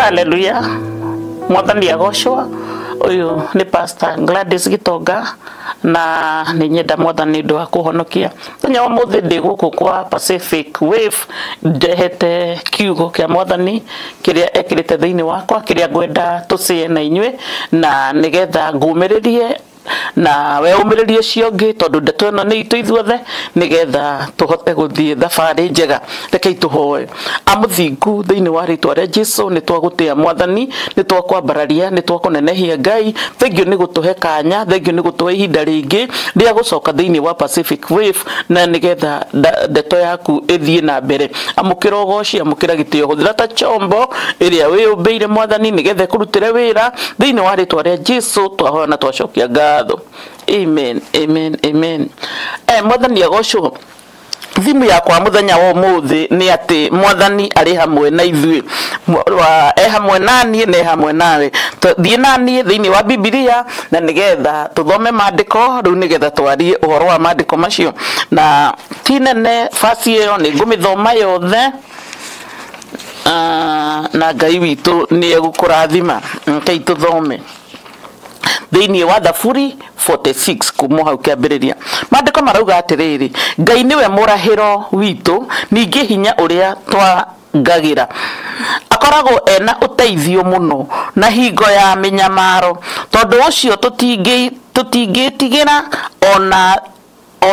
Haleluya. Mwathani agocwo. Uyu ni Pastor Gladys Gitonga na nĩ nyenda Mwathani ũndũ wa kũhonokia. Mũthenya wa ũmũthĩ ndĩ gũkũ kwa Pacific Wave ndehete kiugo kĩa Mwathani kĩrĩa ekĩrĩte thĩinĩ wakwa kĩrĩa ngwenda tũcĩe na inyuĩ na nĩgetha ngũmĩrĩrie na we ũmĩrĩrie ũcio ũngĩ tondũ ndeto ĩno nĩ itũ ithuothe nĩgetha tũhote gũthiĩ thabarĩ njega. Rekei tũhoe. Amũthingu thĩinĩ wa rĩtwa rĩa Jesũ nĩ twagũtĩa Mwathani, nĩ twakwambararia, nĩ twakũnenehia Ngai. Thengiũ nĩ gũtũhe kanya, thengiũ nĩ gũtũhe ihinda rĩngĩ rĩa gũcoka thĩinĩ wa Pacific Wave na nĩgetha ndeto yaku ĩthiĩ na mbere. Amũkĩra ũgoci, amũkĩra gĩtĩo, hũthĩra ta chombo ĩrĩa wĩyũmbĩire Mwathani nĩgetha ĩkũrutĩre wĩra thĩinĩ wa rĩtwa rĩa Jesũ twahoya na twacokia ngatho. Amen, amen, amen. Mwathani agocwo. Thimu yakwa muthenya wa umuthi ni ati Mwathani ari hamwe na ithuĩ, e hamwe na niĩ na e hamwe nawe. Thiĩ na niĩ thĩinĩ wa Bibilia na nĩgetha tũthome maandĩko rĩu nĩgetha twarie ũhoro wa maandĩko macio, na ti nene basi ĩyo nĩ ngũmĩthoma yothe na Ngai witũ nĩ egũkũrathima. Rekei tũthome thĩinĩ wa Thaburi 46 kuma hau kĩambĩrĩria. Maandĩko marauga atĩrĩrĩ, Ngai nĩwe mũrahĩro witũ ningĩ hinya ũrĩa twangagĩra, akoragwo ena ũteithio mũno na hingo ya mĩnyamaro, tondũ ũcio tũtingĩtigĩra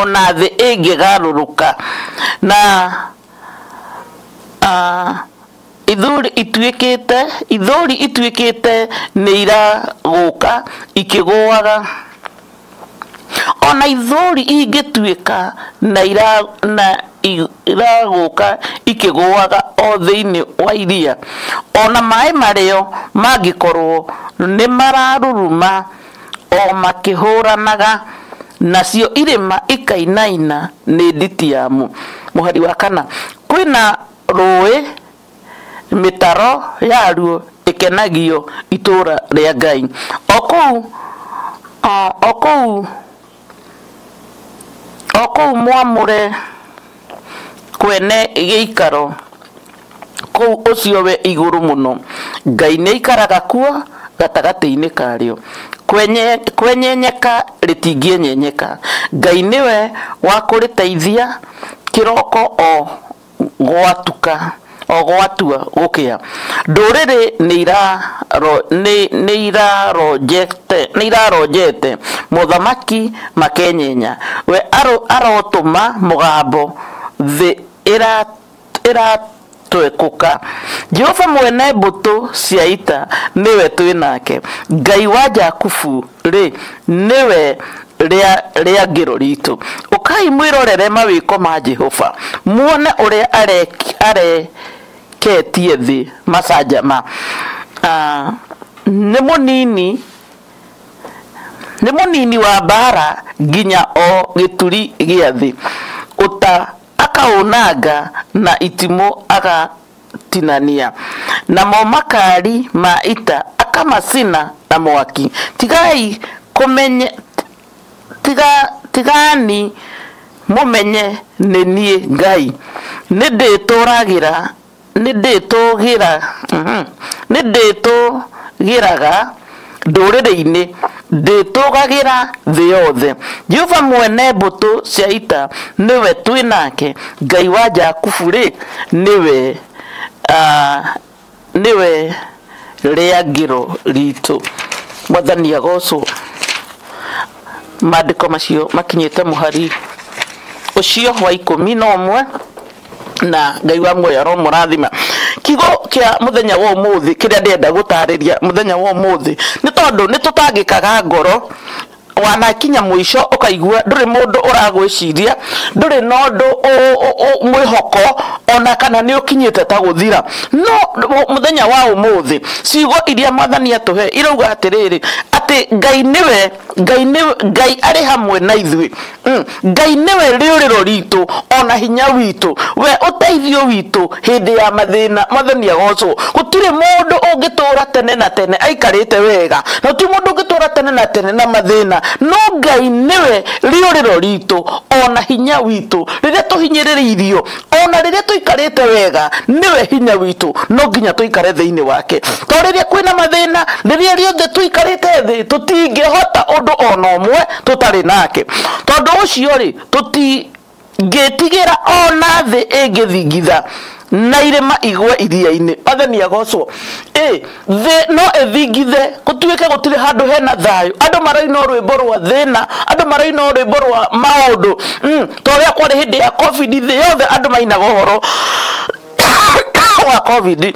ona thĩ ĩngĩgarũrũka na ithuri ituĩkĩte nĩ iragũka ikĩgũaga, ona ithuri ingĩtuĩka na iragũka ikĩgũaga o thĩinĩ wa iria, ona maĩ marĩo mangĩkorwo nĩ mararuruma o makĩhũranaga, nacio irĩma ikainaina nĩ nditi yamo. Mũhari wa kana, kwĩna rũĩ mĩtaro yaruo ĩkenagio itũra rĩa Ngai, o kũu mwamũre kwene gĩikaro kũu ũcio we igũrũ mũno, Ngai nĩ aikaraga kuo gatagatĩ-inĩ karĩo. Kwenyenyeka rĩtingĩenyenyeka, Ngai nĩwe wa kũrĩteithia kĩroko o gwatuka o gwatua gũkĩa. Ndũrĩrĩ nĩ iraronjete mothamaki makenyenya, we arotũma mũgambo thĩ ĩratwekũka. Jehova mwene mbũtũ cia ita nĩwe twĩ nake, Ngai wa Jakubu rĩ nĩwe rĩangĩro ritũ. Ũkai mwĩrorere mawĩko ma Jehova, muone ũrĩa areketie thĩ macanjama. Nĩ mũnini wa mbara nginya o gĩturi gĩa thĩ, ũta akaũnanga na itimũ agatinania, namo makari ma ita akamacina na mwaki. Tigai kũmenye tigani mũmenye nĩ niĩ Ngai, nĩ ndĩtũgĩraga ndũrĩrĩ-inĩ, ndĩtũgagĩra thĩ yothe. Jehova mwene mbũtũ cia ita nĩwe twĩ nake, Ngai wa Jakubu rĩ nĩwe rĩangĩro ritũ. Mwathani agocwo. Maandĩko macio makinyĩte mũhari ũcio wa 11 na Ngai wa muoyo aromũrathima. Kiugo kĩa mũthenya wa ũmũthĩ kĩrĩa ndĩrenda gũtarĩria mũthenya wa ũmũthĩ nĩ tondũ nĩ tũtangĩkaga ngoro, wanakinya mũico ũkaigua ndũrĩ mũndũ ũragwĩciria, ndũrĩ na ũndũ mwĩhoko ona kana nĩ ũkinyĩte ta gũthira. No mũthenya wa ũmũthĩ ciugo iria Mwathani atũhe irauga atĩrĩrĩ, atĩ Ngai nĩwe, Ngai arĩ hamwe na ithuĩ. Ngai nĩwe rĩũrĩro ritũ ona hinya witũ, we ũteithio witũ hĩndĩ ya mathĩna. Mwathani agocwo. Gũtirĩ mũndũ ũngĩtũra tene na tene aikarĩte wega, na gũtirĩ mũndũ ũngĩtũra tene na tene na mathĩna, no Ngai nĩwe rĩũrĩro ritũ ona hinya witũ rĩrĩa tũhinyĩrĩrĩirio, ona rĩrĩa tũiguaga tũikarĩte wega nĩwe hinya witũ, no nginya tũikare thĩinĩ wake. To rĩrĩa kwĩna mathĩna, rĩrĩa rĩothe tũikarĩte thĩ, tũtingĩhota ũndũ ona ũmwe tũtarĩ nake. Tondũ ũcio rĩ, tũtingĩtigĩra ona thĩ ĩngĩthingitha na irĩma igwe iria-inĩ. Mwathani agocwo. Thĩ no ĩthingithe gũtuĩke gũtirĩ handũ hena thayũ, andũ maraina rwĩmbo rwa thĩna, andũ maraina rwĩmbo rwa maũndũ. Ta ũrĩa kwarĩ hĩndĩ ya COVID, thĩ yothe andũ mainaga ũhoro wa COVID.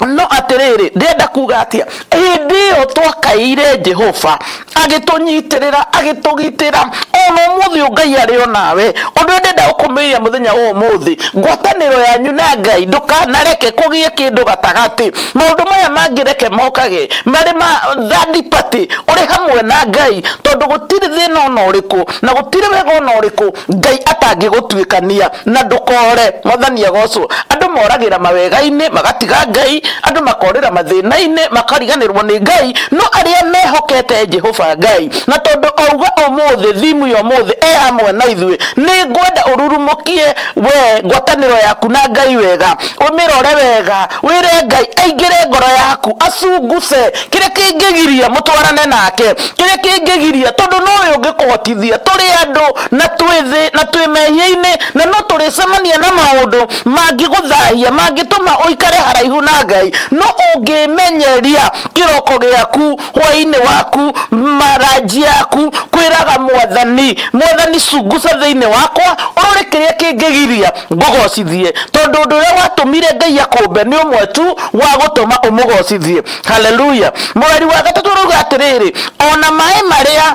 No atĩrĩrĩ, ndĩrenda kuga atĩa, hĩndĩ ĩyo twakaire Jehova agĩtũnyitĩrĩra, agĩtũgitĩra. Ona ũmũthĩ Ngai arĩ o nawe. Ũndũ ndĩrenda gũkũmĩria mũthenya wa ũmũthĩ, ngwatanĩro yanyu na Ngai ndũkanareke kũgĩe kĩndũ gatagatĩ. Maũndũ maya mangĩreke mokage marĩ ma third party, ũrĩ hamwe na Ngai, tondũ gũtirĩ thĩna ona ũrĩkũ na gũtirĩ wega ona ũrĩkũ Ngai atangĩgũtuĩkania na ndũkore. Mwathani agocwo. Andũ moragĩra mawega-inĩ magatiga Ngai, andũ makorĩra mathĩna-inĩ makariganĩrwo nĩ Ngai, no arĩa mehokete Jehova Ngai, na tondũ auga ũmũthĩ, thimu ya ũmũthĩ e hamwe na ithuĩ, nĩ ngwenda ũrurumũkie we ngwatanĩro yaku na Ngai wega, ũmĩrore wega, wĩre Ngai aingĩre ngoro yaku, acunguce kĩrĩa kĩngĩgiria mũtwarane nake, kĩrĩa kĩngĩgiria, tondũ nowe ũngĩkũhotithia. Tũrĩ andũ na twĩ thĩ na twĩ mehia-inĩ, na no tũrĩcemania na maũndũ mangĩgũthahia, mangĩtũma ũikare haraihu na Ngai. No ũngĩmenyeria kĩroko gĩaku, hwaĩ-inĩ waku, maranji yaku, kwĩraga Mwathani, Mwathani cunguca thĩinĩ wakwa, ũrore kĩrĩa kĩngĩgiria ngũgocithie, tondũ ũndũ ũrĩa watũmire Ngai akũmbe nĩ ũmwe tu wa gũtũma ũmũgocithie. Haleluya. Mũrari wa gatatũ ũrauga atĩrĩrĩ, ona maĩ marĩa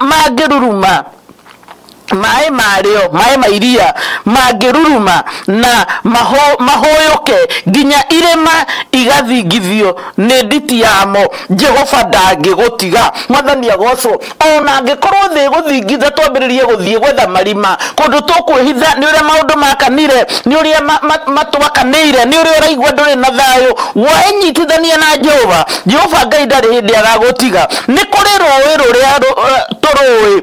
mangĩruruma, maĩ marĩo, maĩ ma iria mangĩruruma na mahũyũke nginya irĩma igathingithio nĩ nditi yamo, Jehova ndangĩgũtiga. Mwathani agocwo. Ona angĩkorwo thĩ ĩgũthingitha, twambĩrĩrie gũthiĩ gwetha marima kũndũ tũkwĩhitha, nĩ ũrĩa maũndũ makanire, nĩ ũrĩa matwakanĩire, nĩ ũrĩa ũraigua ndũrĩ na thayũ, wenyitithania na Jehova, Jehova Ngai ndarĩ hĩndĩ agagũtiga. Nĩ kũrĩ rũĩ rũrĩa tũrũĩ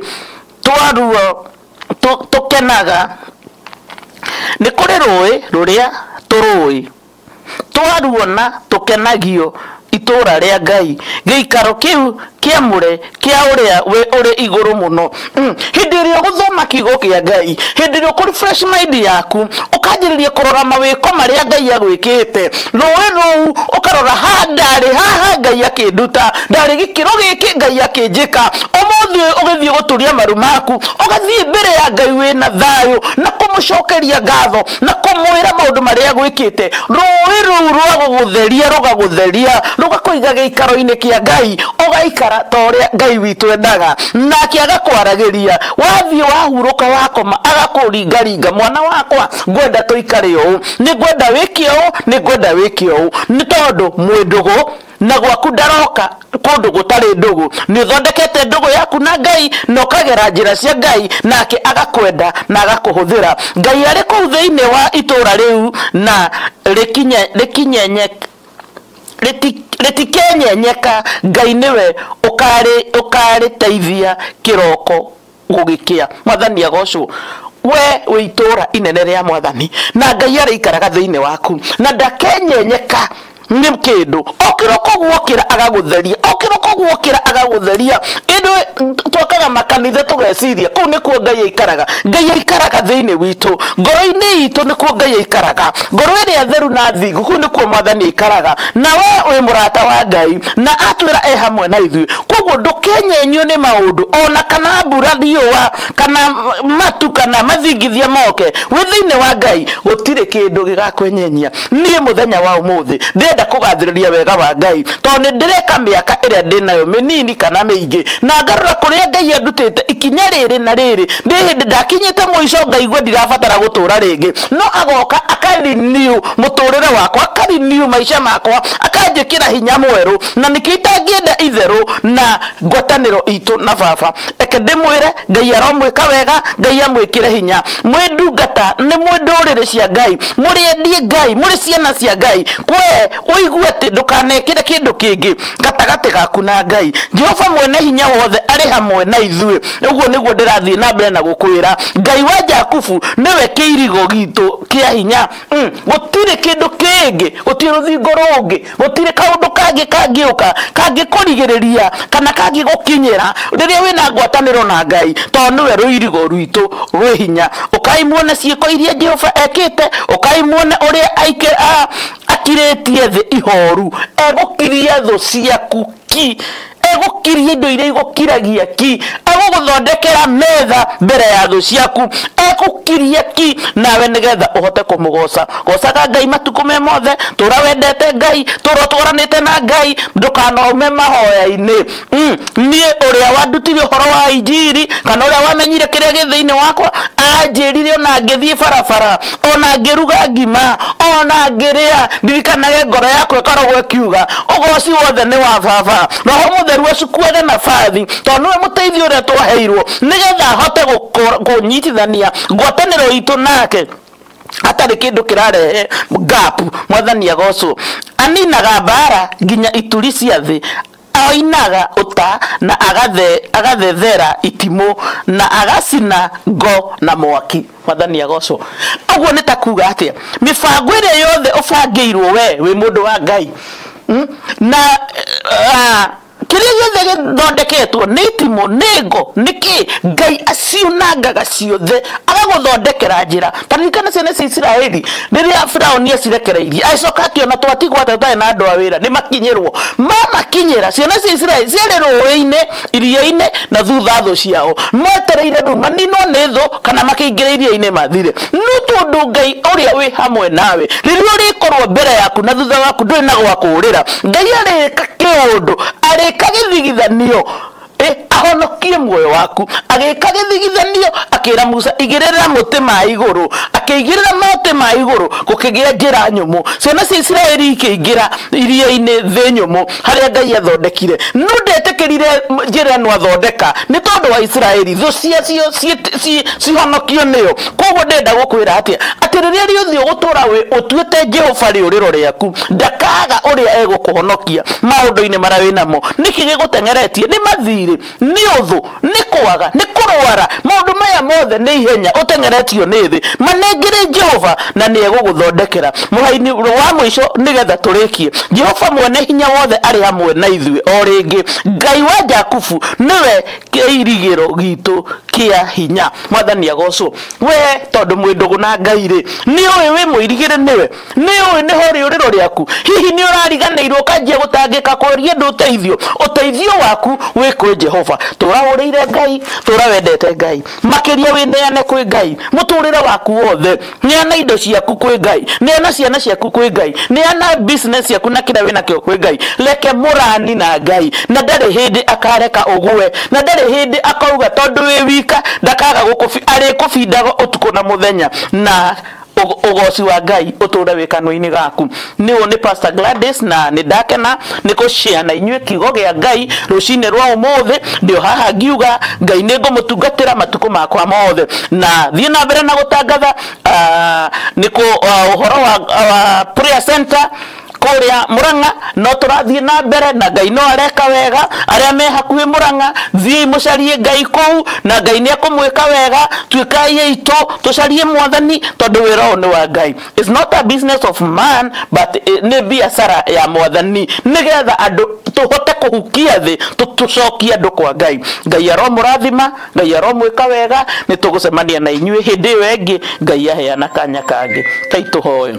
twaruo tũkenaga, nĩ kũrĩ rũĩ rũrĩa tũrũĩ twaruona tũkenagio itũra rĩa Ngai, gĩikaro kĩu kĩamũre kĩa ũrĩa ũrĩ igũrũ mũno. Hĩndĩ ĩrĩa ũgũthoma kiugo kĩa Ngai, hĩndĩ ĩrĩa ũkũ refresh mind yaku, ũkanjĩrĩria kũrora mawĩko marĩa Ngai agwĩkĩte, rũĩ rũu ũkarora, ha ndarĩ haha Ngai akĩnduta, ndarĩ gĩkĩro gĩkĩ Ngai akĩnjĩka. Ũmũthĩ ũgĩthiĩ gũturia maru maku, ũgathiĩ mbere ya Ngai wĩna thayũ na kũmũcokeria ngatho na kũmwĩra maũndũ marĩa agwĩkĩte. Rũĩ rũu rwa gũgũtheria, rũgagũtheria, rũgakũiga gĩikaro-inĩ kĩa Ngai, ũgaikara ta ũrĩa Ngai witũ endaga, nake agakwaragĩria. Wathiĩ wahurũka wakoma, agakũringaringa, mwana wakwa ngwenda tũikare ũũ, nĩ ngwenda wĩke ũũ, nĩ ngwenda wĩke ũũ, nĩ tondũ mwĩ ndũgũ na gwaku ndaroka kũndũ gũtarĩ ndũgũ. Nĩ ũthondekete ndũgũ yaku na Ngai na ũkagera njĩra cia Ngai, nake agakwenda na agakũhũthĩra. Ngai arĩ kũu thĩinĩ wa itũra rĩu na rĩtikenyenyeka, Ngai nĩwe ũkarĩteithia kĩroko gũgĩkĩa. Mwathani agocwo. We wĩ itũra inene rĩa Mwathani, na Ngai arĩikaraga thĩinĩ waku na ndakenyenyeka nĩ kĩndũ. O kĩroko guokĩra agagũtheria, o kĩroko guokĩra agagũtheria. Ĩndĩ twakaga makanitha tũgeciria kũu nĩkuo Ngai aikaraga. Ngai aikaraga thĩinĩ witũ, ngoro-inĩ itũ nĩkuo Ngai aikaraga, ngoro ĩrĩa theru na thingu, kũu nĩkuo Mwathani aikaraga. Na we wĩ mũrata wa Ngai na atwĩra e hamwe na ithuĩ. Koguo ndũkenyenyio nĩ maũndũ ona kana mbura, riũa, kana matu, kana mathingithia moke, wĩ thĩinĩ wa Ngai gũtirĩ kĩndũ gĩgakwenyenyia. Niĩ mũthenya wa ũmũthĩ ndĩrenda kũgathĩrĩria wega wa Ngai, tondũ nĩ ndĩreka mĩaka ĩrĩa ndĩnayo mĩnini kana mĩingĩ, na ngarora kũrĩa Ngai andutĩte ikinya rĩrĩ na rĩrĩ, ndĩ hĩndĩ ndakinyĩte mũico ngaigua ndirabatara gũtũra rĩngĩ, no agoka akarenew mũtũrĩre wakwa, akarenew maica makwa, akanjĩkĩra hinya mwerũ, na nĩkĩo itangĩenda itherũ na ngwatanĩro itũ na baba. Reke ndĩmwĩre Ngai aromwĩka wega, Ngai amwĩkĩre hinya. Mwĩ ndungata, nĩ mwĩ ndũrĩrĩ cia Ngai, mũrĩ endie Ngai, mũrĩ ciana cia Ngai. Kwe Ũigue atĩ ndũkanekĩre kĩndũ kĩngĩ gatagatĩ gaku na Ngai. Jehova mwene hinya wothe arĩ hamwe na ithuĩ. Ũguo nĩguo ndĩrathiĩ na mbere na gũkwĩra, Ngai wa Jakubu nĩwe kĩirigo gitũ kĩa hinya. Gũtirĩ kĩndũ kĩngĩ, gũtirĩ rũthingo rũngĩ, gũtirĩ kaũndũ kangĩ kangĩũka kangĩkũrigĩrĩria kana kangĩgũkinyĩra rĩrĩa wĩna ngwatanĩro na Ngai, tondũ nĩwe rũirigo rwitũ rwĩ hinya. Ũkai muone ciĩko iria Jehova ekĩte, ũkai muone ũrĩa akirĩtie thĩ ihoru. Egũkiria thũ ciaku ki, egũkiria indo iria igũkiragia ki, egũgũthondekera metha mbere ya thũ ciaku, egũkiria ki nawe nĩgetha ũhote kũmũgoca. Gocaga Ngai matukũ me mothe, tũra wendete Ngai, tũra ũtwaranĩte na Ngai, ndũkanaume mahoya-inĩ. Niĩ ũrĩa wandutire ũhoro wa injiri kana ũrĩa wamenyire kĩrĩa gĩ thĩinĩ wakwa anjĩrire ona ngĩthiĩ barabara, ona ngĩruga ngima, ona ngĩrĩa, ndirikanage ngoro yakwa ĩkoragwo ĩkiuga ũgoci wothe nĩ wa baba. Roho Mũtheru acukuage nabathi, tondũ nĩwe mũteithio ũrĩa twaheirwo nĩgetha ahote kũnyitithania ngwatanĩro itũ nake hatarĩ kĩndũ kĩrarehe gap. Mwathani agocwo. Aninaga mbara nginya ituri cia thĩ, oinaga ũta na agathethera itimũ na agacina ngo na mwaki. Mwathani agocwo. Ũguo nĩ ta kuga atĩa? Mĩbango ĩrĩa yothe ũbangĩirwo we wĩ mũndũ wa Ngai, na kĩrĩa gĩothe gĩthondeketwo nĩ itimũ, nĩ ngo, nĩ kĩ, Ngai aciunangaga ciothe agagũthondekera njĩra. Ta ririkana ciana cia Isiraeli rĩrĩa Firaũni acirekereirie, agĩcoka akĩona twatigwo atĩa tũtarĩ na andũ a wĩra, nĩ makinyĩrwo. Mamakinyĩra ciana cia Isiraeli ciarĩ rũĩ-inĩ, iria-inĩ, na thutha thũ ciao metereire rĩu maninwo nĩ thũ kana makĩingĩra iria-inĩ mathire. No tondũ Ngai ũrĩa wĩ hamwe nawe, rĩrĩa ũrĩkorwo mbere yaku na thutha waku ndũrĩ na gwa kũũrĩra, Ngai arĩka kĩũndũ, arĩka gĩthigithanio, ahonokie muoyo waku. Agĩka gĩthigithanio, akĩra Musa igĩrĩra mũtĩ ma igũrũ, akĩigĩrĩra mũtĩ ma igũrũ, gũkĩgĩa njĩra nyũmũ. Ciana cia Isiraeli ikĩingĩra iria-inĩ thĩ nyũmũ harĩa Ngai athondekire. No ndetĩkĩrire njĩra ĩno athondeka nĩ tondũ wa Isiraeli, thũ ciacio cihonokio nĩyo. Koguo ndĩrenda gũkwĩra atĩa, atĩ rĩrĩa rĩothe ũgũtũra wĩ ũtuĩte Jehova rĩũrĩro rĩaku, ndakaga ũrĩa egũkũhonokia maũndũ-inĩ marĩa wĩnamo. Nĩkĩ gĩgũteng'eretie? Nĩ mathirĩ, nĩ ũthũ, nĩ kwaga, nĩ kũrwara. Maũndũ maya mothe nĩ ihenya ũteng'eretio nĩ thĩ. Manengere Jehova na nĩ egũgũthondekera. Mũhaini wa mũico nĩgetha tũrĩkie, Jehova mwene hinya wothe arĩ hamwe na ithuĩ o rĩngĩ. Ngai wa Jakubu nĩwe kĩirigĩro gitũ kĩa hinya. Mwathani agocwo. We tondũ mwĩ ndũgũ na Ngai rĩ, nĩ ũĩ wĩ mũirigĩre nĩwe, nĩ ũĩ nĩho rĩũrĩro rĩaku. Hihi nĩ ũrariganĩirwo ũkanjia gũtangĩka kũria ndũ ũteithio? Ũteithio waku wĩ kwĩ Jehova. Tũra ũrĩire Ngai, tũra wendete Ngai, makĩria wĩneane kwĩ Ngai mũtũrĩre waku wothe. Neana indo ciaku kwĩ Ngai, neana ciana ciaku kwĩ Ngai, neana business ciaku na kĩrĩa wĩnakĩo kwĩ Ngai. Reke mũrani na Ngai, na ndarĩ hĩndĩ akareka ũgũe, na ndarĩ hĩndĩ akauga tondũ wĩ wika ndakaga arĩkũbindaga ũtukũ na mũthenya, na ũgoci wa Ngai ũtũre wĩ kanua-inĩ gaku. Nĩ nĩ Pastor Gladys, na nĩ ndakena nĩ gũshare na inyuĩ kiugo kĩa Ngai rũcinĩ rwa ũmũthĩ. Ndĩ haha ngiuga Ngai nĩ ngũmũtungatĩra matukũ makwa mothe, na thiĩ na mbere na gũtangatha nĩ ũhoro wa prayer center kũrĩa Murang'a. No tũrathiĩ na mbere na Ngai no areka wega. Arĩa me hakuhĩ Murang'a, thiĩi mũcarie Ngai kũu na Ngai nĩ ekũmwĩka wega. Tuĩkai aitũ tũcarie Mwathani, tondũ wĩra ũyũ nĩ wa Ngai. It's not a business of man, but nĩ biacara ya Mwathani, nĩgetha andũ tũhote kũhukia thĩ, tũcokie andũ kwa Ngai. Ngai aromũrathima, Ngai aromwĩka wega. Nĩ tũgũcemania na inyuĩ hĩndĩ ĩyo ĩngĩ Ngai aheana kanya kangĩ. Kai tũhoe.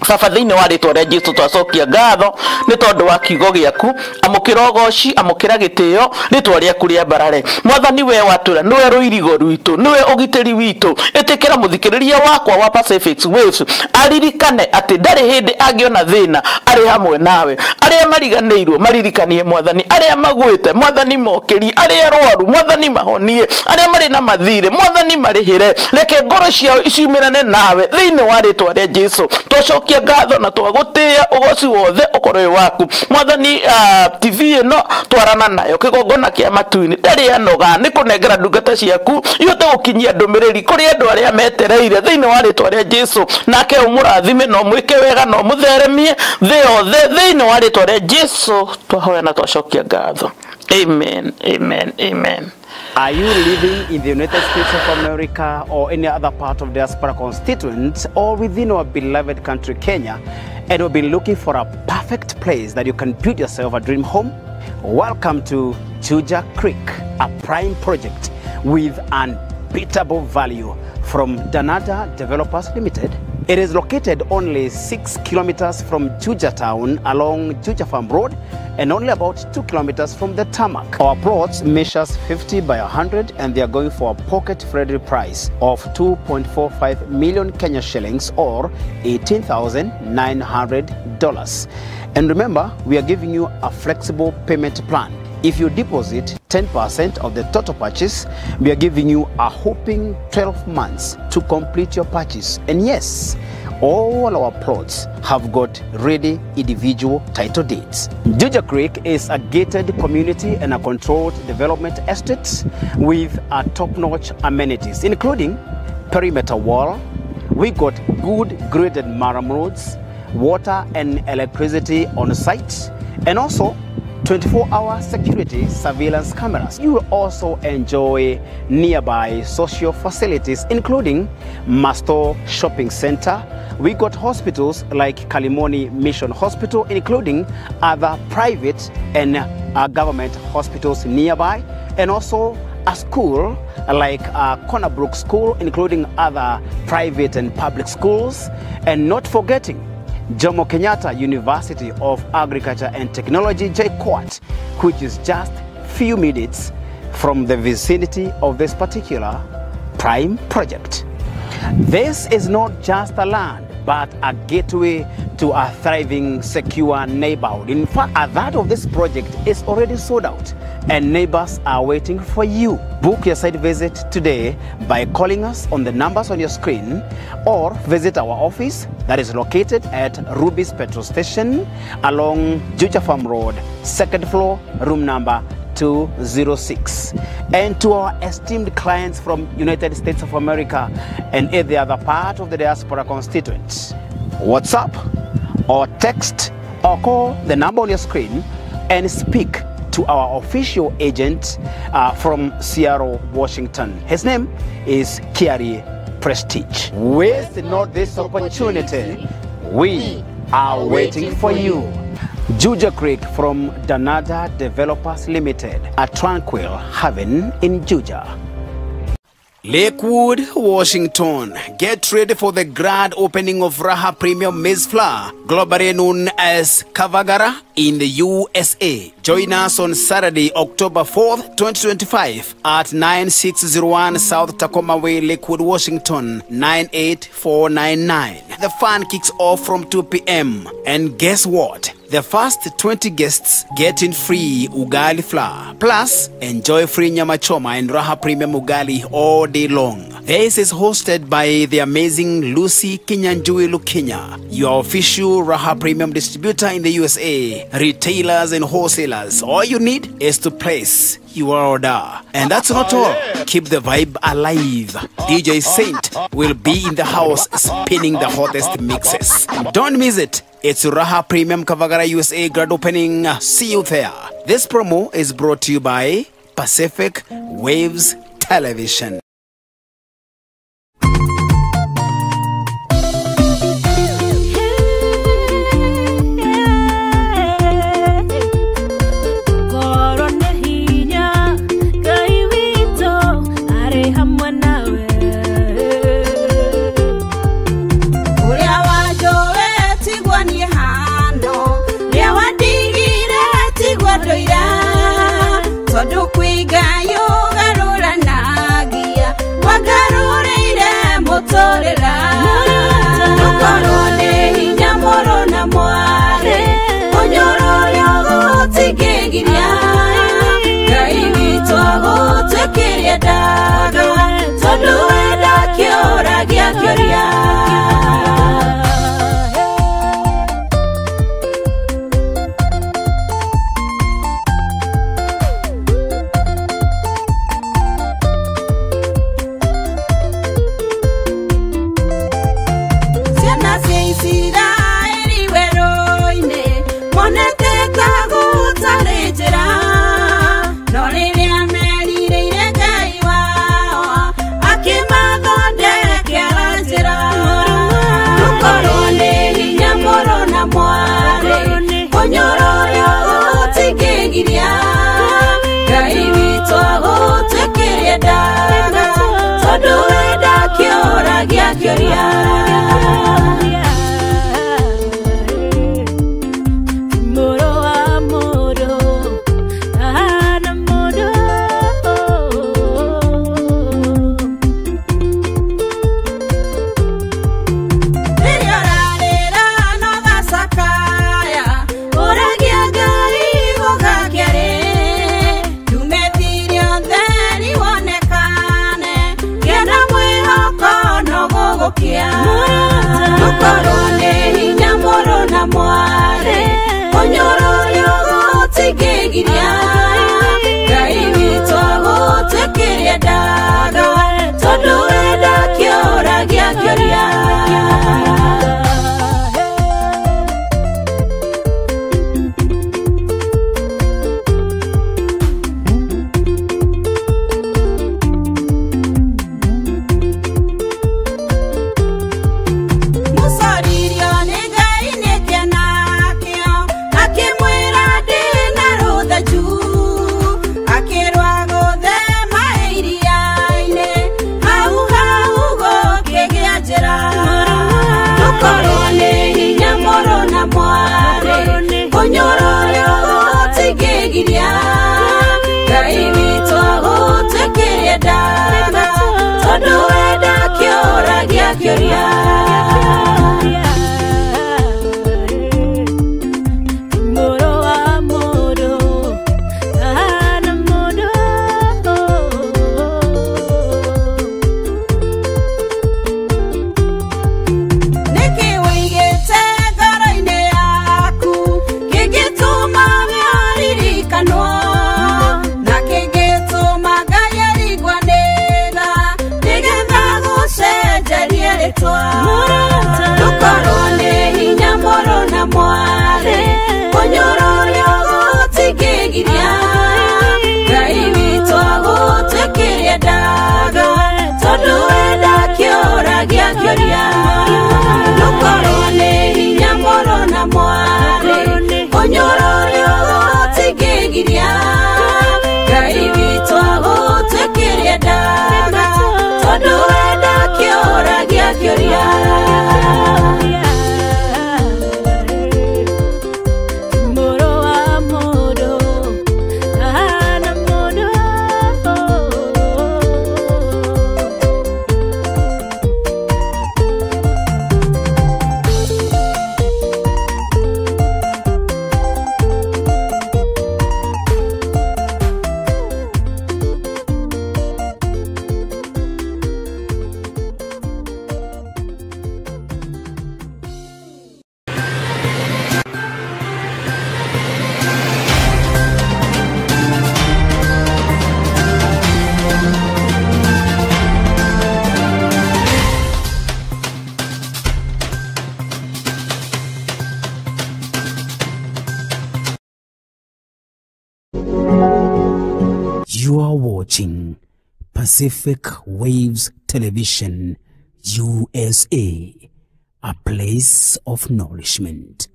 Baba, thĩinĩ wa rĩtwa rĩa Jesu twacokia ngatho nĩ tondũ wa kiugo gĩaku. Amũkĩra ũgoci, amũkĩra gĩtĩo, rĩtwa rĩaku rĩambarare. Mwathani, we watwĩra nĩwe rũirigo rwitũ, nĩwe ũgitĩri witũ. Ĩtĩkĩra mũthikĩrĩria wakwa wa Pacific Waves aririkane atĩ ndarĩ hĩndĩ angĩona thĩna, arĩ hamwe nawe. Arĩa mariganĩirwo maririkanie Mwathani, arĩa magwĩte Mwathani mokĩrie, arĩa arwaru Mwathani mahonie, arĩa marĩ na mathirĩ Mwathani marĩhĩre. Reke ngoro ciao iciumĩrane nawe thĩinĩ wa rĩtwa rĩa Jesu. Twacokia Twacokia ngatho na twagutia ugoci wothe ukorwo wĩ waku Mwathani. TV ĩno twarana nayo kĩgongona kĩa matu-inĩ ndarĩ anoga nĩ kũnengera ndungata ciaku ihote gũkinyia ndũmĩrĩri kũrĩ andũ arĩa metereire thĩinĩ wa rĩtwa rĩa Jesu. Nake ũmũrathime na ũmwĩke wega na ũmũtheremie thĩ yothe thĩinĩ wa rĩtwa rĩa Jesu twahoya na twacokia ngatho. Amen, amen, amen. Are you living in the United States of America or any other part of diaspora constituent or within our beloved country Kenya, and have been looking for a perfect place that you can build yourself a dream home? Welcome to Juja Creek, a prime project with unbeatable value from Danada Developers Limited. It is located only 6 kilometers from Juja town along Juja Farm Road and only about 2 kilometers from the tarmac. Our plots measures 50 by 100 and they are going for a pocket-friendly price of 2.45 million Kenya shillings or $18,900. And remember, we are giving you a flexible payment plan. If you deposit 10% of the total purchase, we are giving you a whopping 12 months to complete your purchase. And yes, all our plots have got ready individual title deeds. Juja Creek is a gated community and a controlled development estate with a top-notch amenities, including perimeter wall. We got good graded murram roads, water and electricity on site, and also 24-hour security surveillance cameras. You will also enjoy nearby social facilities, including Masto Shopping Center. We got hospitals like Kalimoni Mission Hospital, including other private and government hospitals nearby, and also a school like Cornerbrook School, including other private and public schools, and not forgetting Jomo Kenyatta University of Agriculture and Technology, JKUAT, which is just few minutes from the vicinity of this particular prime project. This is not just a land, but a gateway to a thriving, secure neighborhood. In fact, a third of this project is already sold out and neighbors are waiting for you. Book your site visit today by calling us on the numbers on your screen or visit our office that is located at Ruby's Petrol Station along Juja Farm Road, second floor, room number 206. And to our esteemed clients from United States of America and every other part of the diaspora constituent, WhatsApp or text or call the number on your screen and speak to our official agent from Seattle, Washington. His name is Kiari Prestige. Waste not this opportunity. We are waiting for you. Juja Creek from Danada Developers Limited, a tranquil haven in Juja. Lakewood, Washington. Get ready for the grand opening of Raha Premium Maize Flour, globally known as Kavagara in the USA. Join us on Saturday, October 4th, 2025 at 9601 South Tacoma Way, Lakewood, Washington, 98499. The fun kicks off from 2 p.m. And guess what? The first 20 guests get in free ugali flour. Plus, enjoy free nyama choma and Raha Premium ugali all day long. This is hosted by the amazing Lucy Kinyanjui Lukinya, your official Raha Premium distributor in the USA. Retailers and wholesalers, all you need is to place your order. And that's not all. Keep the vibe alive. DJ Saint will be in the house spinning the hottest mixes. Don't miss it. It's Raha Premium Kavagara USA grand opening. See you there. This promo is brought to you by Pacific Waves Television. Tondu kwigayo garuranagia. Isiraeli werũ-inĩ monete ta gũtarĩ njĩra, no rĩrĩa merirĩire Ngai wao akĩmathondekera njĩra. Tũkorwo nĩ hinya mũrũ na mwarĩ, ũnyũrũrio gũtingĩgiria Ngai witũ agũtuĩkĩrie ndaga, tondũ we ndakĩũragia kĩũria. Mũrũ wa mũndũ ahana mũndũ. Rĩrĩa ũrarĩra no gacakaya, ũragia Ngai gũgakĩa rĩ, ndumĩtirie ũtheri wonekane, ngĩe na mwĩhoko no gũgũkĩa. Tũkorwo nĩ hinya mũrũ na mwarĩ, ũnyũrũrio gũtingĩgiria Ngai witũ agũtuĩkĩrie ndaga, tondũ we ndakĩũragia kĩũria. Mũcoririo nĩ Ngai nĩkĩ nakĩo, akĩmwĩra ndĩ na rũthanju, akĩrwa gũthema iria-inĩ, hau hau gũkĩgĩa njĩra. Tũkorwo nĩ hinya mũrũ na mwarĩ, ũnyũrũrio gũtingĩgiria Ngai witũ agũtuĩkĩrie ndaga, tondũ we ndakĩũragia kĩũria. Mũrũ wa mũndũ ahana mũndũ. Nĩkĩ wĩigĩte ngoro-inĩ yaku kĩngĩtũma ũririkanwo, na kĩngĩtũma Ngai arigwo nĩ tha, nĩgetha gũcenjerie rĩtwa? Tũkorwo nĩ hinya mũrũ na mwarĩ, ũnyũrũrio gũtingĩgiria Ngai witũ agũtuĩkĩrie ndaga, tondũ we ndakĩũragia kĩũria. Tũkorwo nĩ hinya mũrũ na mwarĩ, ũnyũrũrio gũtingĩgiria Ngai witũ agũtuĩkĩrie ndaga, tondũ we ndakĩũragia kĩũria. Mũrũ wa mũndũ ahana mũndũ. You are watching Pacific Waves Television, USA, a place of nourishment.